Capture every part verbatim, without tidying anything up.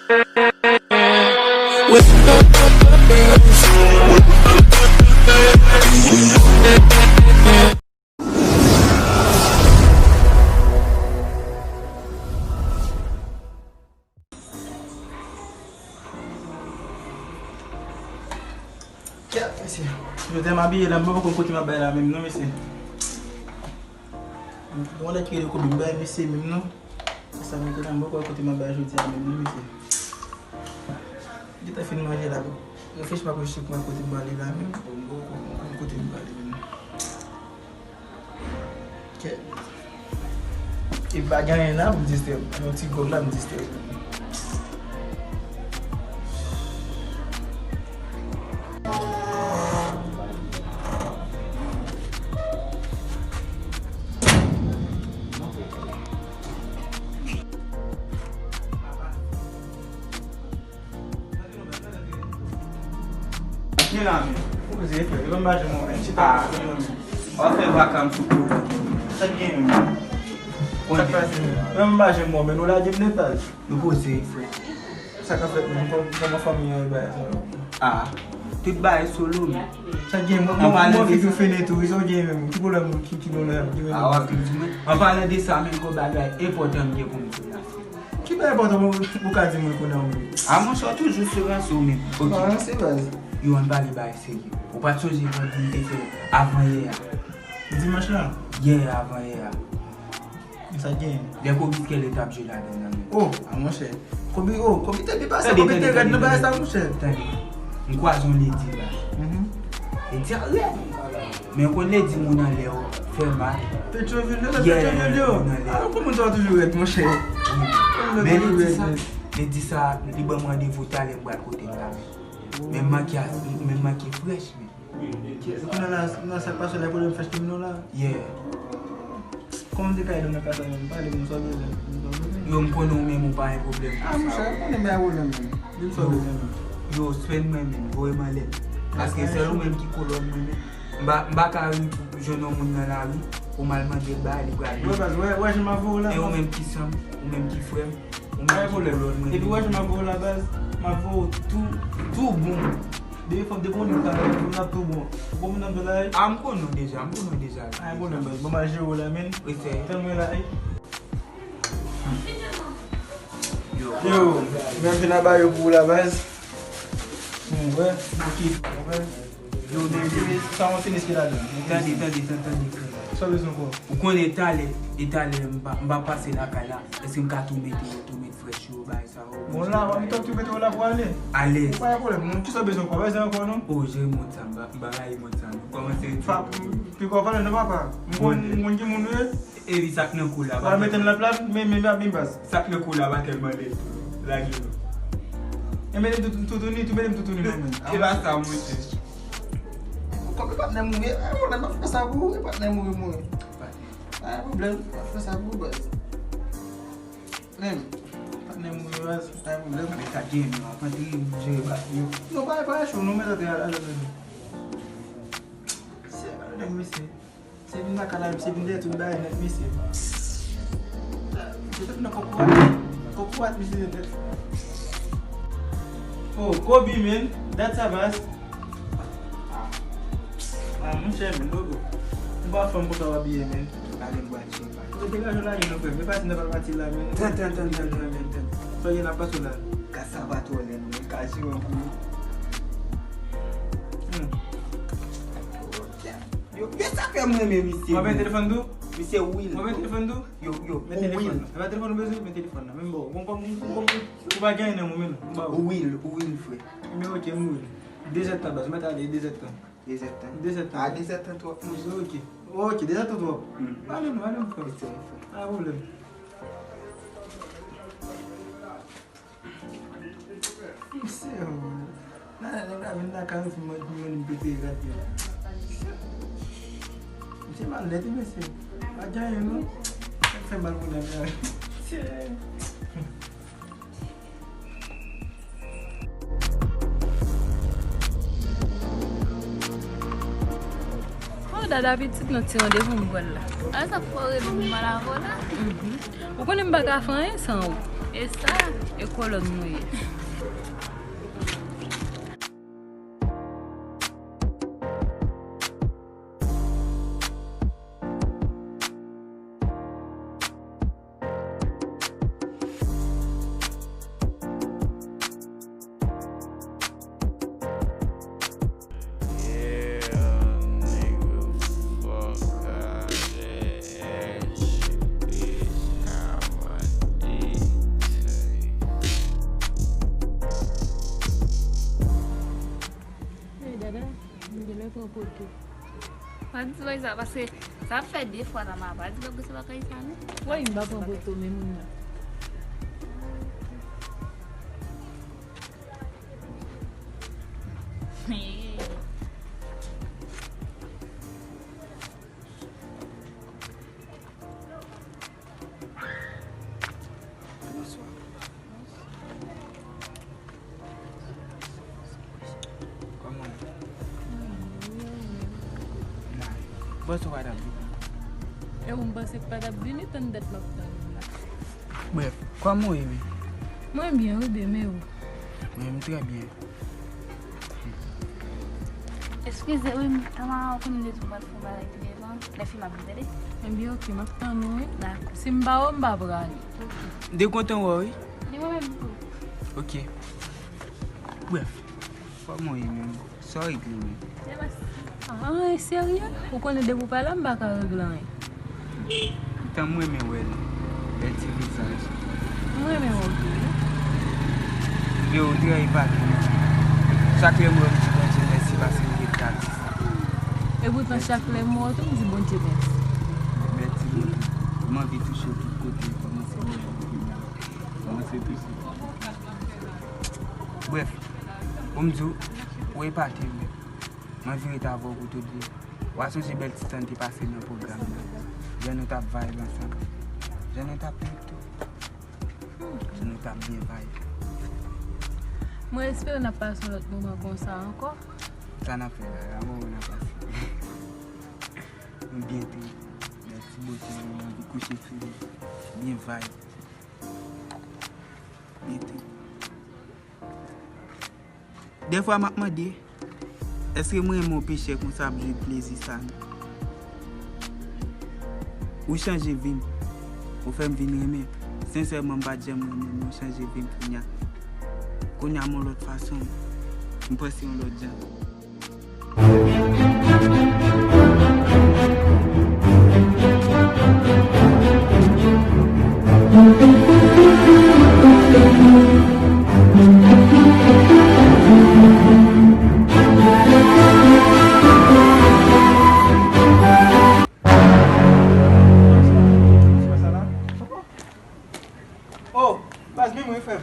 Kèt, mesye. Jodi a m abiye la, m pa konn kote m ap bay la menm non, mesye. Gon lèt ki rele Kobe, m bay mesye menm non. Sa m ete la, m poko wè kote m ap bay jodi a menm non, mesye. Gentan fin manje la, bon. Reflechi m ap reflechi pou m wè kote m prale la menm. Bon, m poko konn kote m prale menm non. Kèt. E pa gen anyen la pou distrè m. Yon ti gwòg la pou distrè m. Ki la men? Ou poze frè, e pa m pa janm wè w men. Chita. Ah. Ou ap fè vakam sou kou. Sa k gen menm? Sa k pase menm? E pa m pa janm wè w men, nou lage m nèt baz. Nou poze frè. Sa k ap fèt menm? Kòm, kòman fanmi an e bagay sa yo? Ah, tout bagay solo menm. Sa k gen? Mwen, mwen, mwen figi w fene tou wi, sa w gen menm? Ki pwoblèm ou, ki, ki pwoblèm ou, ki menm? Ah, w ap di mwen. An palan de sa menm, gon bagay enpòtan m gen pou m di w la. Ki bagay enpòtan ou, ou ka di mwen kounye a w menm? A monchè, w toujou sou ranse w menm. Ok. Pa ranse baz. Yo, ann pale bagay serye. Ou pa t sonje vòl nou te fè avan yè a? Dimanch la? Yè, avan yè a. Sa gen? Lè Kobe Kelly t ap jwe ladan nan men. Oh, a monchè. Kobe, oh, Kobe te byen pase, Kobe te rèd nan bagay sa, monchè. Tande. M kwaze yon ledi la. Mhm. Ledi a rèd. Men ou konn ledi moun anlè yo fè mal. Petrovil yo, se Petrovil yo. Moun anlè. Ah, pou moun sa toujou rèd, monchè. Men ledi sa, ledi sa, li ban m randevou talè m pral kote m la. Men m manke, men m manke frèch, men. Kèt, kounye a la, nan sa k pase la, pwoblèm frèch ki vin la. Yeah. Kòman m te ka ede w nan ka sa menm? Pale m sa w bezwen, sa w bezwen. Yo, m konnen ou menm ou pa gen pwoblèm. Ah, monchè, m konnen m pa gen pwoblèm menm. Di m sa w bezwen menm. Yo, spend mwen menm, voye m anlè. Paske sèl ou menm ki kolòn mwen menm. M pa, m pa ka ri pou jwenn yon moun nan lari, pou m al mande l bagay, li pral. Wè, baz, wè, wè jan m ap voye w la. E ou menm ki san m, ou menm ki frè m, ou menm ki kolòn mwen menm. Epi wè jan m ap voye w la, baz, m ap voye w tou, tou bon. Depi fòk, depi yon nèg ka la, m ap tou bon. Ou konprann sa m di w la, wi? Ah, m konnen w deja, m konnen w deja. Ah, bon, baz, bon, m al jere w la, men. Respè. Tann mwen la, wi. Yo. Yo, men vin aba yo pou ou la, baz. M wè, m kiffe, m wè. Yo, men, men, sa yon tenis ki ladan. Tande, tande, tande, tande, frè. Sa w bezwen ankò? Ou konnen talè, e talè, m pa, m pa pase lakay la. Èske m ka tou mete yo, tou met frèch yo, bagay sa yo? Bon, la, m tou mete yo la pou ale. Alèz. Pa gen pwoblèm, non. Kisa w bezwen ankò? Bezwen ankò, non? Oh, jere mond sa, m pa, m pa rayi mond sa, non. Kòmanse. Pa, m, pi kò pale, non, papa. M konn, m konn ki moun ou ye. Epi sa k nan kou la, pa mete m nan plat, men, men, men, men baz. Sa k nan kou la, pa tèlman lèd tou. Lage non. E mete m tout, toutouni, tou mete m toutouni, non, men. E pa sa, monchè. Kòm e patnè m ou ye, e pwoblèm, m ap fè sa pou ou, e patnè m ou ye, mwen. Pa gen pwoblèm, m ap fè sa pou ou, baz. Men, patnè m ou ye, baz, pa gen pwoblèm. Men sa gen, non, ap antre, m jere bagay yo. Non, pa, pa cho, non, men antre, al, al, al, al. Se pa nèg, mesye. Se vin lakay la, se vin dèyè tout bagay nèt, mesye. Se tout nan kokorat. Kokorat, mesye, nèt. Oh, Kobe, man. That Savas. Ah, monchè, men, logo. Ou pa fanm konsa w abiye, men. Gade m bwat chen, pa. Ou te degaje w la, non, frè. Men pati nan pati la, men. Tan, tan, tan, tan, tan, tan, tan. Sa w ye la, pase w la. Ka sa pa twò lèd, men. Ka jere w pou ou. Hmm. Yo, men sa fè m renmen misye. W ap pran telefòn tou? Misye Will. W ap pran telefòn tou? Yo, yo, men telefòn nan. E pa telefòn ou bezwen, men telefòn nan. Men bon, bon, bon, bon, bon, ou pa gen nan mwen, men non. Ou ba ou. Will, Will, frè. Men ok, m Will. De zèdtan, baz, mèt ale, de zèdtan. De zèdtan. De zèdtan. Ah, de zèdtan twòp, monchè. Ok. Ok, de zèdtan twòp. Mm. Ale non, ale non, frè. Wi, se yon frè. Pa pwoblèm. Mesye, oh. Nan, nan, nan, vin lakay ou, fin mande, fin mande m pete rad yo. Mesye malnèt, wi, mesye. Pa gen anyen, non. Sa k fè m mal pou nèg la. Mesye. Oh, dada pitit, nan ti randevou m pral la. A, sa k fè w rele m mal avè w la? Mhm. Ou konnen m pa ka fè anyen san ou. E sa, e kolòn nou ye. Yeah, nigga, fuck out of that shit, bitch. How I did. Hey, dada, m genlè pran poto. Pa di bagay sa, paske sa ap fè de fwa Tama, pa di bagay se bagay sa, non. Woy, m pa pran poto, men moun nan. Bonswa. Kòman w ye? Mwen byen, ou menm? Mwen la. Bòs ou pa t ap vini? E ou m panse k pa t ap vini, tann dat m ap tann ou la. Brèf, kòman w ye menm? Mwen byen, wi, bebe, e ou? Mwen menm trè byen. Eskize wi, m Tama, ou konn m te di w m pral fè yon bagay pi devan. Lè fini m ap vin, tande? Ebyen, oke, m ap tann ou, wi. Dakò. Si m pa wè w, m pa prale. Oke. M te kontan wè w, wi. Li mwen menm tou. Oke. Brèf, kòman w ye menm? Sa w regle menm? Ah, serye? Ou konnen depi w pa la, m pa ka regle anyen. Poutan m renmen wè l, bèl ti vizaj. M renmen wè w tou, wi. Yo, ou trè epate menm. Chak lè m wè w, m di Bondye mèsi paske m te gade sa. E poutan chak lè m wè w tou, m di Bondye mèsi. Bèl ti moun. M anvi touche w tout kote, kòmanse nan kòmanse touche. Brèf, pou m di w, ou epate menm. Mwen vin ret avè w pou tout vi. W a sonje bèl ti tan n te pase nan pwogram nan. Jan nou t ap vibe ansanm. Jan nou t ap ret tou. Jan nou t ap byen vibe. Mwen espere n ap pase yon lòt moman konsa ankò. Sa n ap fè la, la moman n ap pase. Nou byen tou. Bèl ti bote, nou anvi kouche sou li. Byen vibe. Byen tou. Dèfwa m ap mande, èske mwen renmen yon pechè konsa ap jwenn plezi sa, non? Ou chanje vi m. Ou fè m vin renmen. Sensèman, m pa t janm renmen, men ou chanje vi m kounya. Kounya, m yon lòt fason. M panse yon lòt jan. Oh, baz, men mwen, frè m.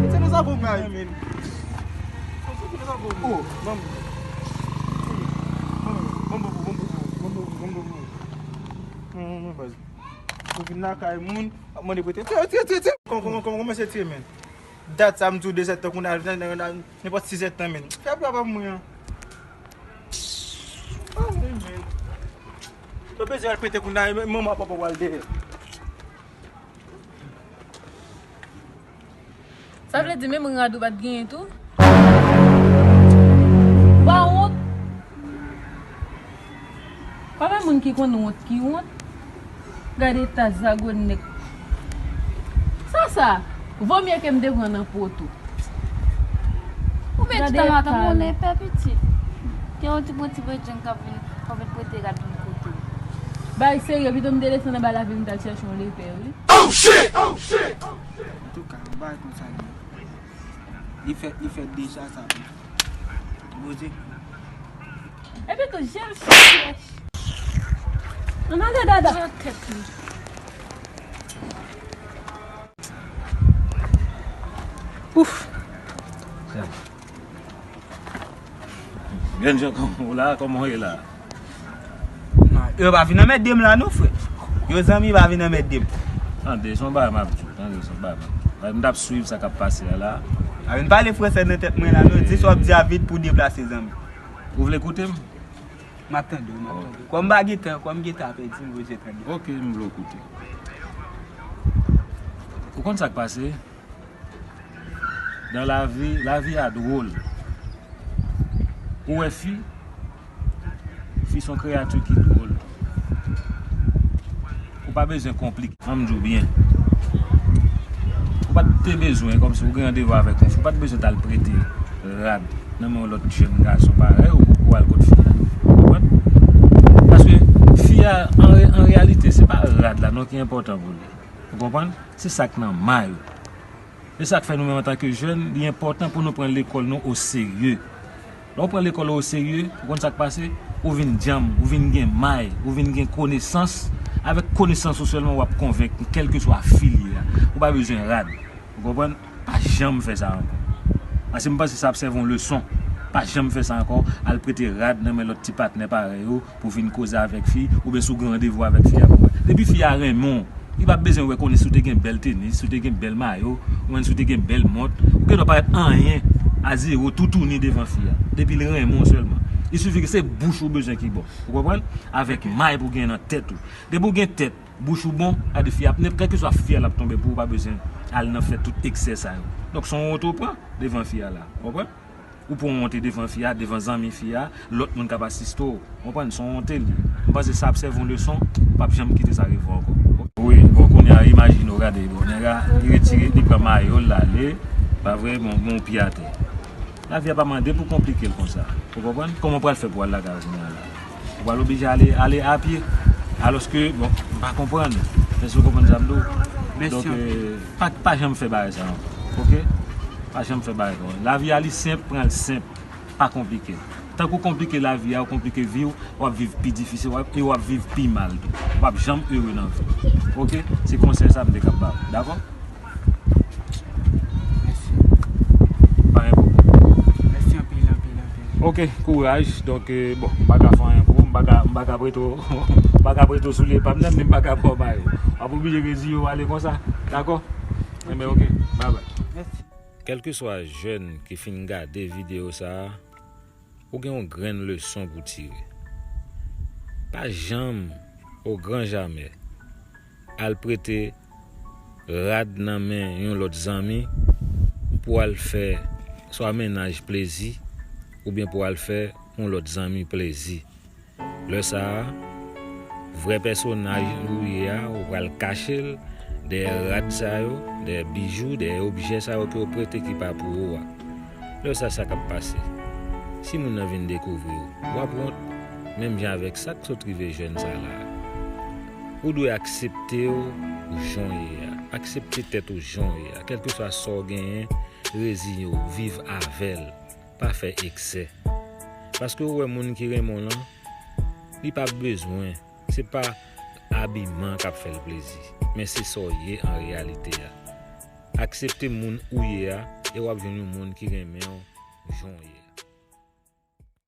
Se nan sa pou mwen, men. Oh, ban m. Ban m, ban m, ban m, ban m, ban m, ban m, ban m. Non, non, non, baz. Ou vin lakay moun, ap mande prete. Tire, tire, tire, tire. Kòman, kòman, kòman, kòman se tire, men? Dat sa, m di w de zèdtan, kounye a, nan, nan, nan, nenpòt sis zèdtan, men. Fè papa mwen an. Oh, men. Ou bezwen al prete kounye a, manman papa w al dèyè. Sa vle di menm rad ou pa t genyen tou? Ou pa wont? Pa wè moun ki konn wont ki wont? Gade eta zago nèg. Sa sa? Vomye ke m te pran nan poto. Ou mèt di Tama, Tama yon lepè pitit. Gen yon ti bon ti bredjenn k ap vin, k ap vin prete rad vin kote w. Bay serye, pito m te desann anba lavil m t al chèche yon lepè, wi. Oh shit! Oh shit! Antouka, yon bagay konsa li ye. Li fèt, li fèt deja sa. Poze. Epi tou, je l sèch. Ann ale, dada. Nan tèt li. Ouf. Jènjan, kòman w la? Kòman w ye la? Yo pa vin anmède m la non, frè. Yo zanmi pa vin anmède m. Tande, se yon bagay m ap di w. Tande, se yon bagay m ap di w. M t ap swiv sa k ap pase a la. A, vin pale fransè nan tèt mwen la non. Di sa w ap di a vit pou w deplase, zanmi. Ou vle koute m? M ap tande w, m ap tande w. Kòm m pa gen tan, kòm m gen tan ap pèdi, m oblije tande w. Ok, m vle w koute. Konn sa k pase? Dan lavi, lavi a dwòl. Ou wè fi, fi se yon kreyati ki dwòl. Ou pa bezwen konplike. An m di w byen. Ou pa t te bezwen, kòmsi ou gen randevou avèk yon fi, ou pa t bezwen t al prete rad nan men yon lòt jèn gason parèy ou pou, pou al kot fi a. Ou konprann? Paske fi a, an re-, an reyalite, se pa rad la non ki enpòtan pou li. Ou konprann? Se sa k nan may ou. Se sa k fè nou menm antanke jèn, li enpòtan pou nou pran lekòl nou oserye. Lè w pran lekòl ou oserye, ou konn sa k pase? Ou vin djanm, ou vin gen may, ou vin gen konesans. Avèk konesans ou sèlman, w ap konvenk kèlkeswa fi l ye a. Ou pa bezwen rad. Ou konprann? Pa janm fè sa ankò. Paske m panse sa ap sèvi yon leson. Pa janm fè sa ankò, al prete rad nan men lòt ti patnè parèy ou pou vin koze avèk fi, oubyen si w gen randevou avèk fi a pou wè. Depi fi a renmen w, li p ap bezwen wè konnen si w te gen bèl tenis, si w te gen bèl mayo, oubyen si w te gen bèl mont. Ou gendwa parèt anyen, a zewo, toutouni devan fi a. Depi l renmen w sèlman. Il suffit ke se bouch ou bezwen ki bon. Ou konprann? Avèk may pou gen nan tèt ou. Depi w gen tèt, bouch ou bon, gade fi a, kèlkeswa fi a l ap tonbe pou ou, pa bezwen al nan fè tout eksè sa yo. Donk, se yon wont ou pran devan fi a la. Ou konprann? Ou pran wonte devan fi a, devan zanmi fi a, lòt moun k ap asiste w. Ou konprann? Se yon wonte li ye. M panse sa ap sèvi yon leson, ou p ap janm kite sa rive w ankò. Wi, bon, kounye a, imajine w, gade, bon, nèg la, li retire, li pran mayo l, l ale, pa vre, bon, bon, pye atè. Lavi a pa mande pou konplike l konsa. Ou konprann? Kòman w pral fè pou al lakay ou kounye a la? Ou pral oblije ale, ale a pye. Alòske, bon, m pa konprann. Èske w konprann sa m di w? Donk, euh, pa, pa janm fè bagay sa ankò. Oke? Pa janm fè bagay sa ankò. Lavi a li senp, pran l senp. Pa konplike l. Tank ou konplike lavi a, ou konplike vi w, w ap viv pi difisil, w ap, e w ap viv pi mal tou. W ap janm ere nan vi. Oke? Se konsèy sa m te kab ba w. Dakò? Mèsi. Pa gen pwoblèm. Mèsi anpil, anpil, anpil. Oke, kouraj. Donk, euh, bon, m pa ka fè anyen pou ou, m pa ka, m pa ka prete w, m pa ka prete w soulye pa m nan, ni m pa ka ba w mayo. W ap oblije reziye w ale konsa. Dakò? Enben, oke. Bye bye. Mèsi. Kèlkeswa jèn ki fin gade videyo sa a, ou gen yon grenn leson pou tire. Pa janm, o gran jamè, al prete rad nan men yon lòt zanmi pou al fè swa mennaj plezi oubyen pou al fè yon lòt zanmi plezi. Lè sa a, vrè pèsonaj ou ye a, ou pral kache l dèyè rad sa yo, dèyè bijou, dèyè objè sa yo ke w prete ki pa pou ou a. Lè sa, sa k ap pase? Si moun nan vin dekouvri w, w ap wont, menm jan avèk sa k sot rive jèn sa la a. Ou dwe aksepte w jan w ye a. Aksepte tèt ou jan w ye a. Kèlkeswa sa w genyen, reziye w, viv avè l. Pa fè eksè. Paske ou wè moun ki renmen w lan, li pa bezwen, se pa abiman k ap fè l plezi, men se sa w ye an reyalite a. Aksepte moun ou ye a, e w ap jwenn yon moun ki renmen w jan w ye.